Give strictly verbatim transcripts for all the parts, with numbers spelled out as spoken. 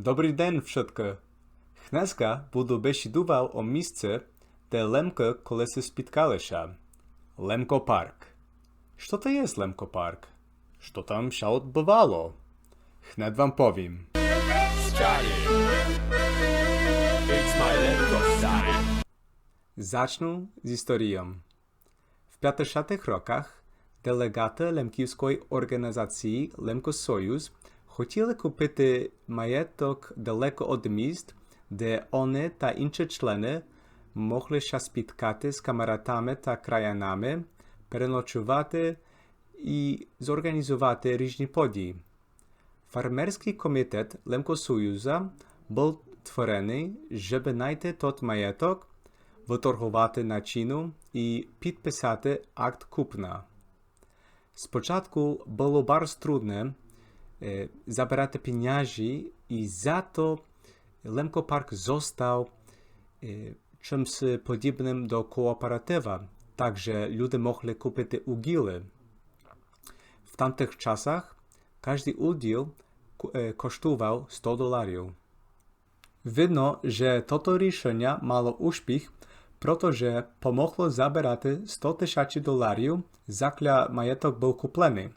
Добрый ден, вшыткы. Днеска буду бесідувал о місци, де Лемкы колиси спіткали ся. Лемкопарк. Што то єст Лемкопарк? Што там ся одбывало? Гнет вам повім. Старі. It's my Lemko side. Зачну з історийом. В пятдесятых роках делеґаты лемківской орґанізації Лемкосоюз хотіли купити маєток далеко од міст, де они та інші члены могли ся спіткати з камаратами та краянами, переночувати і зорґанізувати ріжні події. Фермерськый комітет Лемкосоюза быв твореный, жебы найти тот маєток, выторговати на чіну і підписати акт купна. Спочатку было барз трудне, е, заберати пеняжі, і зато Лемкопарк зостав, е, чымси подібным до кооператива, так же люде могли купити угілі. В тамтых часах каждый уділ ку-, е, коштував сто доларів. Видно, же тото рішыня мало успіх, прото же помогло заберати сто тисячі доларів, закля маєток быв купленый.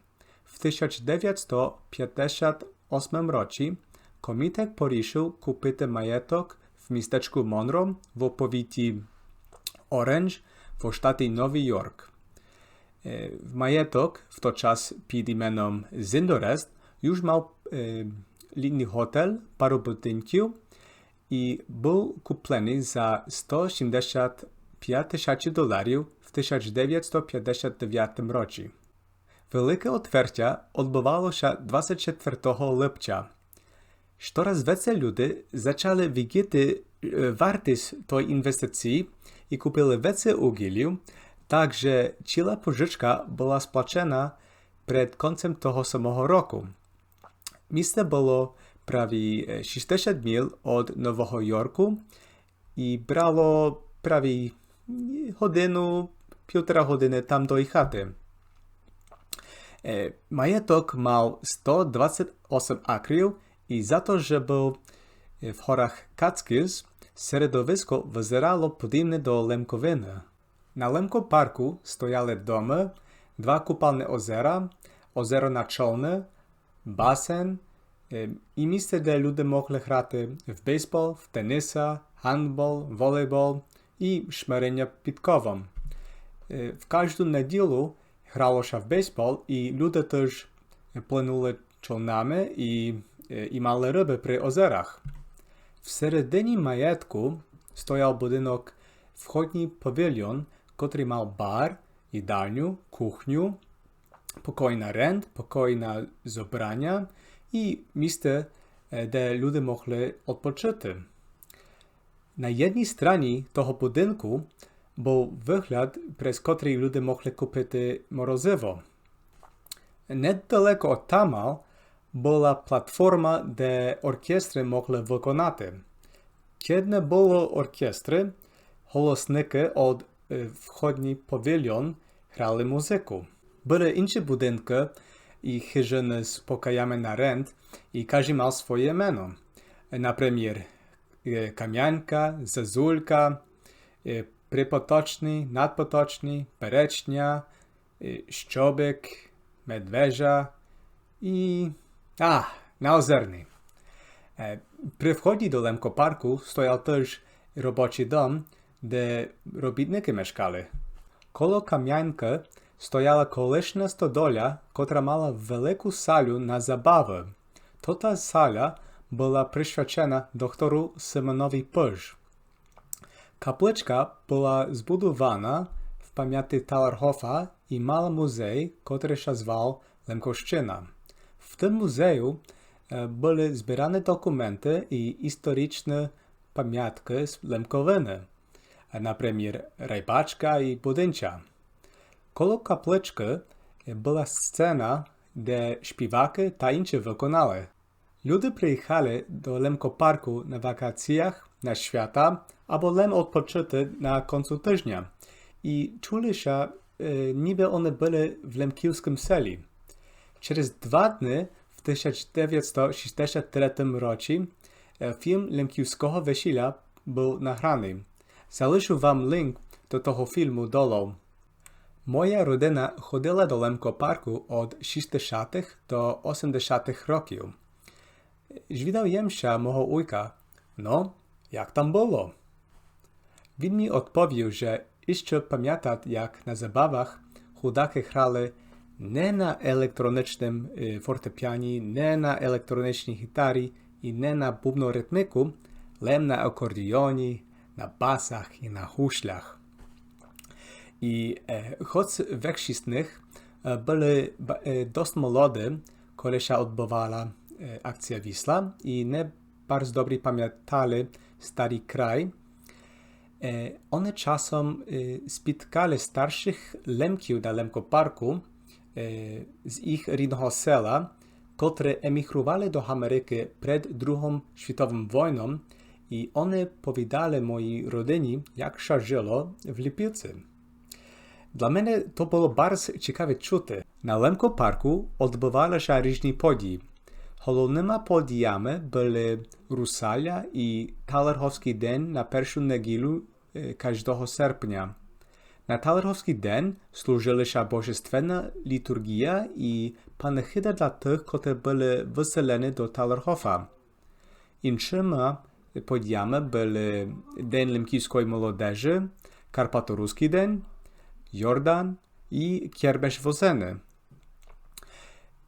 В тисяч девятсто пятдесят осмым році комітет порішыв купити маєток в містечку Монро в повіті Оранж в штаті Новый Йорк. Е, в маєток в тот час під іменом Зиндорест юж мав, е, літній готель, пару будинків і быв купленый за сто сімдесят пять тисяч доларів в тисяч девятсто пятдесят девятым році. Велике отвертя одбывало ся двадцять четвертого липця. Штораз веце люде зачали видіти, е, вартіст той інвестиції і купили веце угілів, так же ціла пожычка была сплачена пред концем того самого року. Місце было праві, е, шістдесят міл од Нового Йорку і брало праві годину, півтора годины там доїхати. Е, маєток мав сто двадцять осем акрів і за то, же быв, е, в горах Catskills, середовиско визирало подібне до Лемковины. На Лемкопарку стояли домы, два купалны озера, озеро на човны, басен, е, і місце, де люде могли грати в бейсбол, в тениса, гандбол, волейбол і шмариня підковом. Е, в кажду неділу грало ся в бейсбол, і люде тыж плынули човнами і, е, і мали рыбы при озерах. В середині маєтку стояв будинок, входній павільйон, котрый мав бар, їдальню, кухню, покой на рент, покой на зобраня і місце, е, де люде могли одпочыти. На єдній страні того будинку быв выгляд, през котрый люде могли купити морозиво. Недалеко од тамал была платформа, де оркестры могли выконати. Кед не было оркестры, голосникы од, е, входній павільйон грали музыку. Были інші будинкы і хыжыны з покоями на рент, і каждый мав своє мено. Е, напримір, е, Камянка, Зазулька, е, Припоточный, Надпоточный, Перечня, е, Щобик, Медвежа і, а, на Озерній. Е, при вході до Лемкопарку стояв тыж робочый дом, де робітникы мешкали. Коло Камянкы стояла колишня стодоля, котра мала велику салю на забавы. Тота саля была присвячена доктору Симонови Пыж. Капличка была збудована в памяти Таларгофа і мала музей, котрый ся звав Лемковщина. В тым музею, е, были збераны документы і історичны памяткы з Лемковины, е, напримір, Райбачка і Будинча. Коло капличкы, е, была сцена, де шпівакы та інші выконали. Люде приїхали до Лемкопарку на вакациях, на свята або лем одпочыти на концу тыжня. І чули ся, е, нібы они были в лемківскым селі. Через два дни в тисяч девятсто шістдесят третім році е, фільм Лемківского весіля быв награный. Залишу вам лінк до того фільму долу. Моя родина ходила до Лемкопарку од шістдесятых до осемдесятых років. Звідав єм ся мого уйка: «Но, як там было?» Він мі одповів, же іщы памятат, як на забавах худакы грали не на електроничным, е, фортепіані, не на електроничній гітарі і не на бубноритміку, лем на акордіоні, на басах і на гуслях. І, е, хоц векшіст з них, е, были ба-, е, дост молоды, коли ся одбывала, е, акція Вісла, і не барз добрі памятали старий край, е, они часом, е, спіткали старшых Лемків на Лемкопарку, е, з їх рідного села, котры емігрували до Америкы пред Другом світовым войном, і они повідали моїй родині, як ся жило в Ліпівци. Для мене то было барз цікаве чути. На Лемкопарку одбывали ся ріжні події. Головныма подіями были Русаля і Талерговскій ден на першу неділю, е, каждого серпня. На Талерговскій ден служили ся божественна літурґія і панихида для тых, котры были выселены до Талергофа. Іншыма подіями были Ден лемківской молодежы, Карпаторускій ден, Йордан і Кермеш Возены.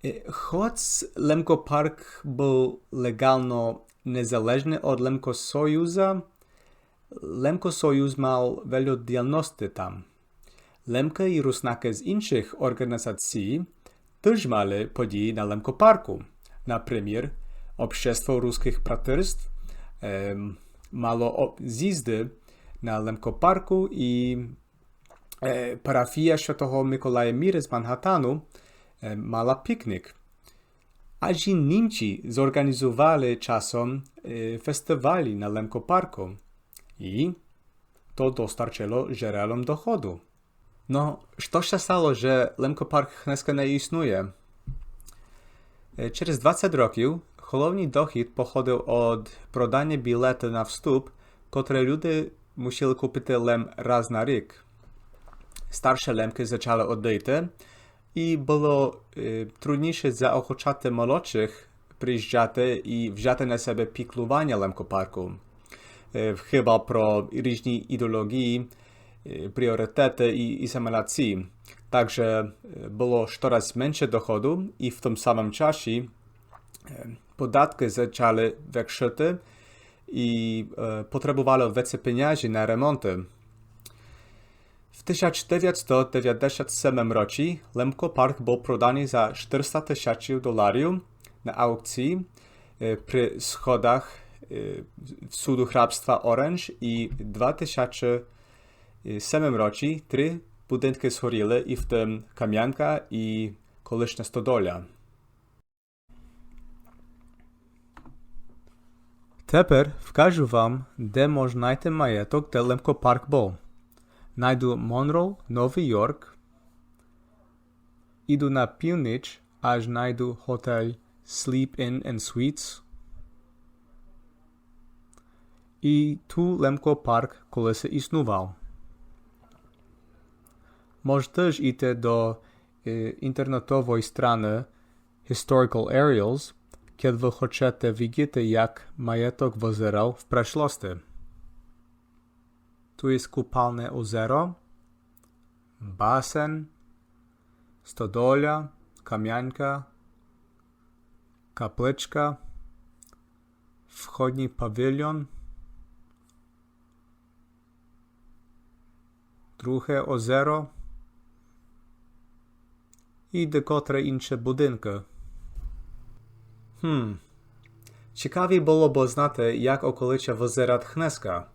Е, хоц Лемкопарк быв леґално незалежный од Лемкосоюза, Лемкосоюз мав вельо діялности там. Лемкы і Руснакы з іншых орґанізацій тыж мали події на Лемкопарку. Напримір, Общество рускых братерств, ем, мало о-, зїзды на Лемкопарку і, е, парафія святого Миколая Міры з Манхатану, е, мала пікнік. Аж і Німці зорґанізували часом, е, фестивалі на Лемкопарку. І то достарчыло джерелом доходу. Но, што ся стало, же Лемкопарк днеска не існує? Е, через двадцет років головный дохід походив од продання білета на вступ, котры люде мусили купити лем раз на рік. Старшы Лемкы зачали одыйти, і было, е, труднійше заохочати молодшых приїжджати і взяти на себе піклування Лемкопарку. Е, хыба про ріжні ідеолоґії, е, пріоритеты і, і асимілації. Так же, е, было штораз менше доходу і в тым самым часі, е, податкы зачали векшыти і, е, потребували веце пенязи на ремонты. В тисяч девятсто девятдесят семым році Лемкопарк быв проданый за штыриста тисячів доларів на аукції, е, при сходах, е, суду графства Оранж, і два тисячы семым році три будинкы згоріли, і в тым Камянка і колишня стодоля. Тепер вкажу вам, де мож найти маєток, де Лемкопарк быв. Найду Монроу, Новый Йорк. Іду на північ, аж найду готель Sleep Inn and Suites. І ту Лемкопарк колиси існував. Мож тыж іти до, е, інтернетовой страны Historical Aerials, кед вы хочете видіти, як маєток вызирав в прешлости. Ту єст Купалне озеро, басен, стодоля, камянка, капличка, входній павільйон, Друге озеро і декотры інше будинкы. Гм. Цікаві было бы знати, як околиця вызират гнеска.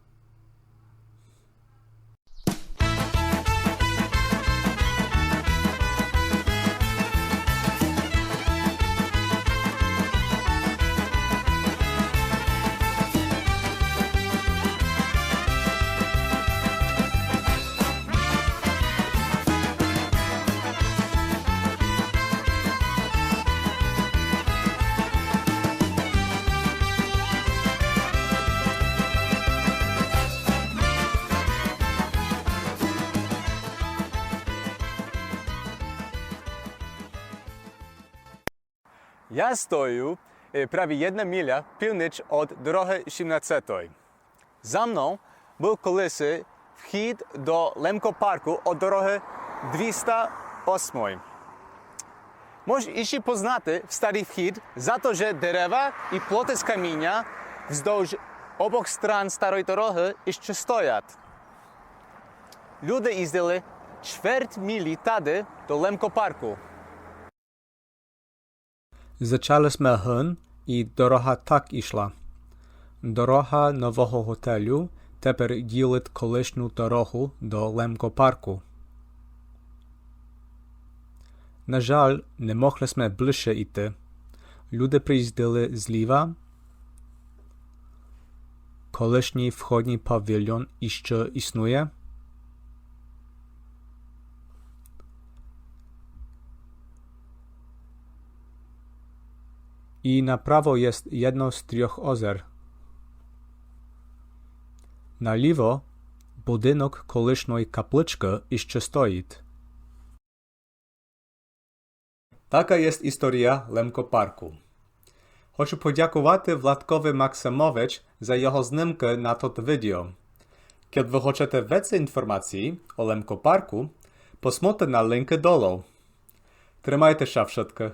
Я стою, е, праві єдна міля північ од дорогы сімнадцятой. За мнов быв колиси вхід до Лемко парку од дорогы двіста осмой. Мож іщи познати в старый вхід за то, же дерева і плоты з каміня вздовж обох стран старой дорогы іщи стоят. Люде їздили чверть мілі тады до Лемко парку. Зачали сьме гын, і дорога так ішла. Дорога нового готелю тепер ділит колишню дорогу до Лемко парку. На жаль, не могли сьме ближче іти. Люде приїздили зліва. Колишній входній павільйон іщи існує. І направо єст єдно з трьох озер. Наліво будинок колишньой капличкы іщи стоїт. Така єст історія Лемко парку. Хочу подякувати Владкови Максимович за його знимкы на тото відео. Кед вы хочете веце інформації о Лемко парку, посмотрте на лінкы долу. Тримайте ся вшыткы.